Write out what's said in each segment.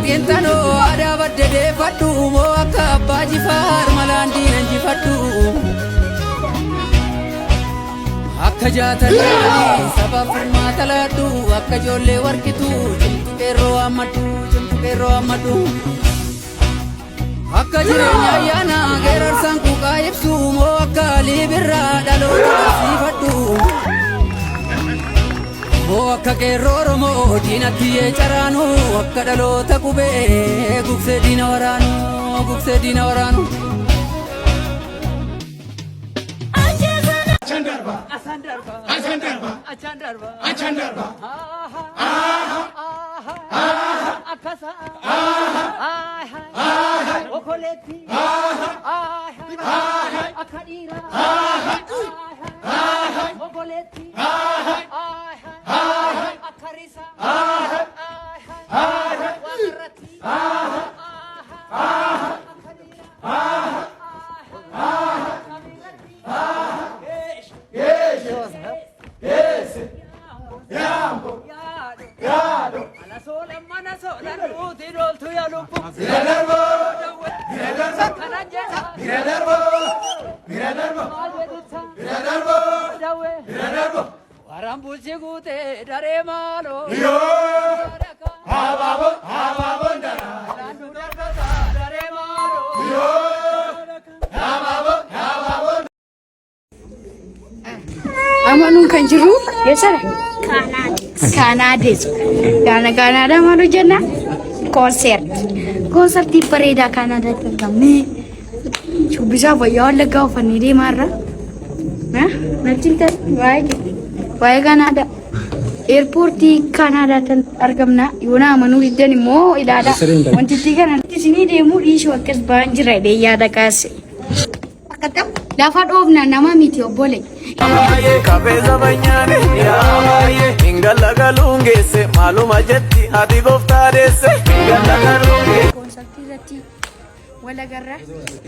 Ati intaloo aadaa badde deeffadhu moo akka abbaa jifaar malaan diina injifadhu. Akka jaatanii sabaaf furmaata laadhu akka ijoollee warqitu cimtu qeerroo ammadhu cimtu qeerroo ammadhu. Akka jireenya ayyaana geerarsaan quuqaa ibsu moo akka alii birraa dhaloota barsiifadhu. Moo akka qeerroo Oromoo diinatti yee caraanu akka dhaloota qubee gugsee diina waraanu gugsee diina waraanu. Achan darba. Asaan darba. Achan darba. Achaan darba. Achan darba. Akkasa. Okoleetti. Akka dhiiraa. Okoleetti. Akka risaa. Waaqarratti. Akka dhiiraa. Samiirratti. Geesse. Yaambo. Yaado. Ala soola mana soola nuti dhooltu yaa lubbu. Bira darbo. Bira darbo. Kanan jedha. Bira darbo. Bira darbo. Maal jedhutta. Bira darbo. Dawwee. Bira darbo. Waraan bulchi guutee daree maaloo. Yoo. Habaabo. Habaabo ndara. Laannu darbata daree maaloo. Yoo. Habaabo. Habaabo. Amanuun kan jiru eessadha? Kaanaadees. Kaanaadaa maal hojjenna? Koonsertii. Koonsertii bareedaa Kaanaadaatti argamne. Shubbisaa fayyaa wallaggaa uffannee deemaa irra. Natti hin waa'ee Kaanaadaa. Eerpoortii Kaanaadaatti argamna. Yoo na amanuu diddan immoo ilaalaa. Wanti kana isinii deemuu dhiisuu akkas ba'an jira jedhee yaada kaase. Lafa dhoofna nama miti obbole. Kabeeza banyaane hin galagaluun geesse maaluma jetti ati gooftaa deesse hin galagaluun geesse. Koonsartii irratti wal agarra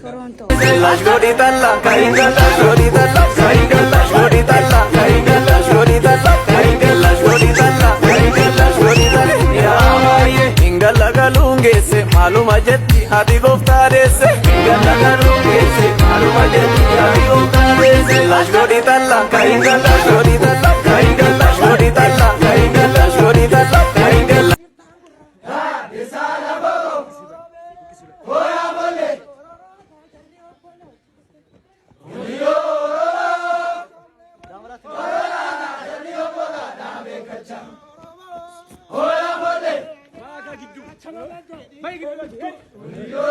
Torontoo. Lash godhi talla lash godhi talla lash godhi talla lash godhi talla lash godhi talla lash godhi talla hin galagaluun geesse maaluma jetti ati gooftaa deesse hin galagaluun geesse maaluma jetti ati gooftaa deesse. Lash godhi talla lash godhi talla lash godhi talla lash godhi talla hin Isala bobo. Hoya bolle. Yo. Orola na obbola na beekacha. Hoya bolle. Yo.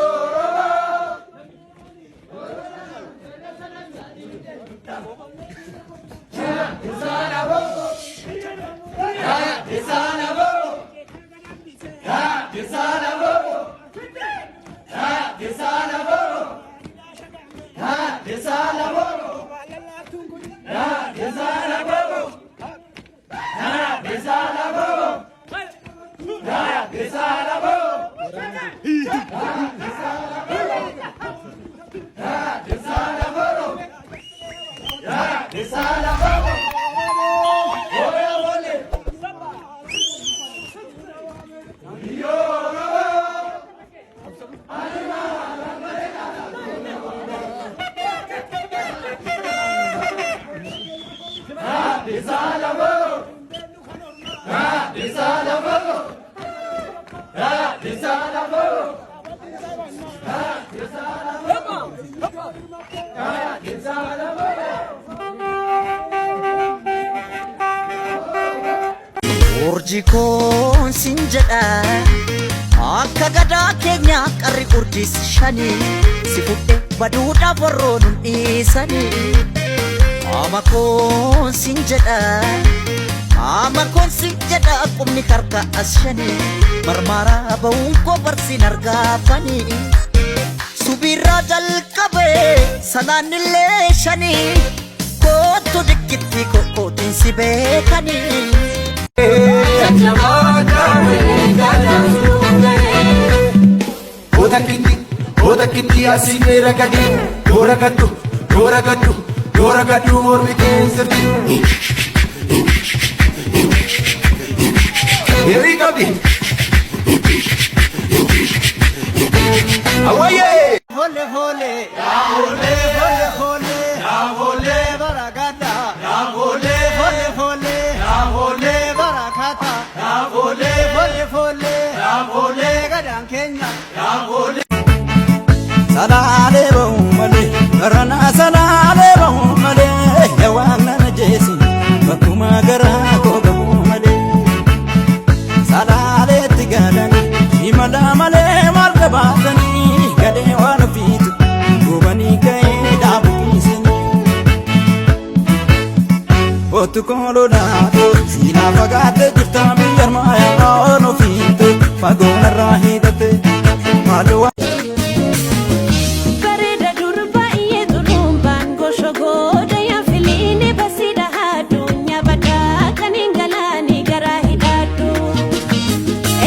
Isala bobo. Isala bobo. Isala bobo. Isala bobo. Isala bobo. Isala bobo. Isala bobo. Isala bobo. Isala bobo. Isala bobo. Hoya bolle. Yo. Isala bobo. Isala bobo. Isala bobo. Isala bobo. Isala bobo. Urjii koon sin jedha akka gadaa keenya qarri urjiis shanii si fudhe baduudhaaf warroon hin dhiisanii. Qaama koon sin jedha, qaama koon sin jedha, qubni harka as shanii marmaaraa ba'uun koo barsiin argaafanii. Subirraa jalqabee salaanillee shanii kootu dikkitti kokkootiin si beekanii. Otakkitti, otakkitti asii ragadee, doora gaddu, doora gaddu, doora gaddu mormi keensirti. Hirrii qabdi. Awwayyee! Folle folle, folle folle, folle baragada, folle folle, folle barakata, folle folle, folle gadaan keenya. Salaalee ba'u malee, baranaa salaalee ba'u malee, yawaan nana jeesi bakkuma garaa koo ga'u malee. Salaaleetti galanii shimala malee maal qabaatanii gadee waan ofiitu gubanii ka'ee dhaabuisanii. Otu koololaatu siinaa fagaatee jirta biyya armaayaa waan ofiitu fagoo narraa hiixate maaloo. Bareeda dur baay'ee xulumbaan goshogooda yaafiliini basiidha addunyaa bakka kan hin galaani garaa hidhaadhu.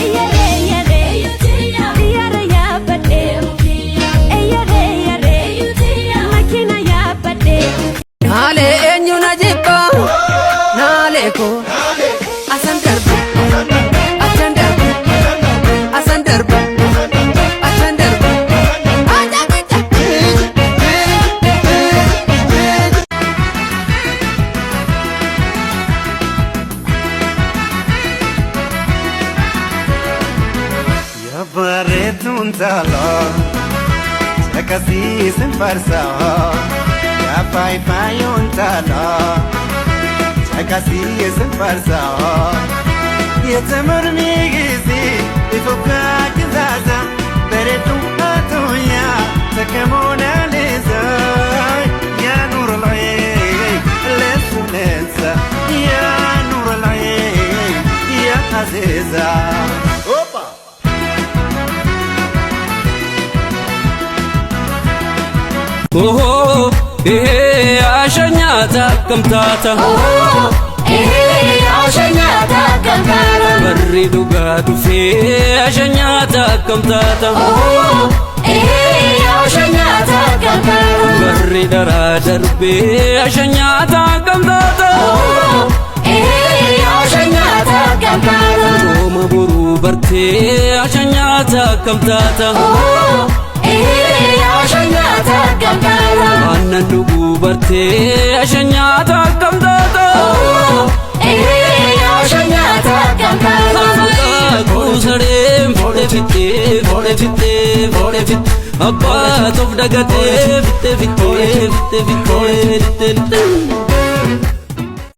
Eyyaree yaree xiyyaara yaabbadhee, eyyaree yaree makiina yaabbadhee. Naalee eenyu na jibba, naalee koo asan darba, achan darba, asan darba, achan darba. Aja aja. Bareeduun taaloo akkasiisin farsaa, yaa faayifaayoon taaloo akkasiisin farsaa, yetamurmi gizi ifukaa kizaza bareeduun addunyaa takka Moonaliisa, yaa nuur al'ayn leessu leensa, yaa nuur al'ayn yaa aziza. Opa! Ohoo, ehee, asha nyaata akkam taata? Barri dhugaa dhufee, asha nyaata akkam taata? Barri dharaa darbee, asha nyaata akkam taata? Rooma boruu bartee, asha nyaata akkam taata? Aannan dhuguu bartee, asha nyaata akkam taata? Maqaa sareen foole fittee, foole fittee, foole fittee, abbaa toof dagatee fittee fittee fittee fittee fittee.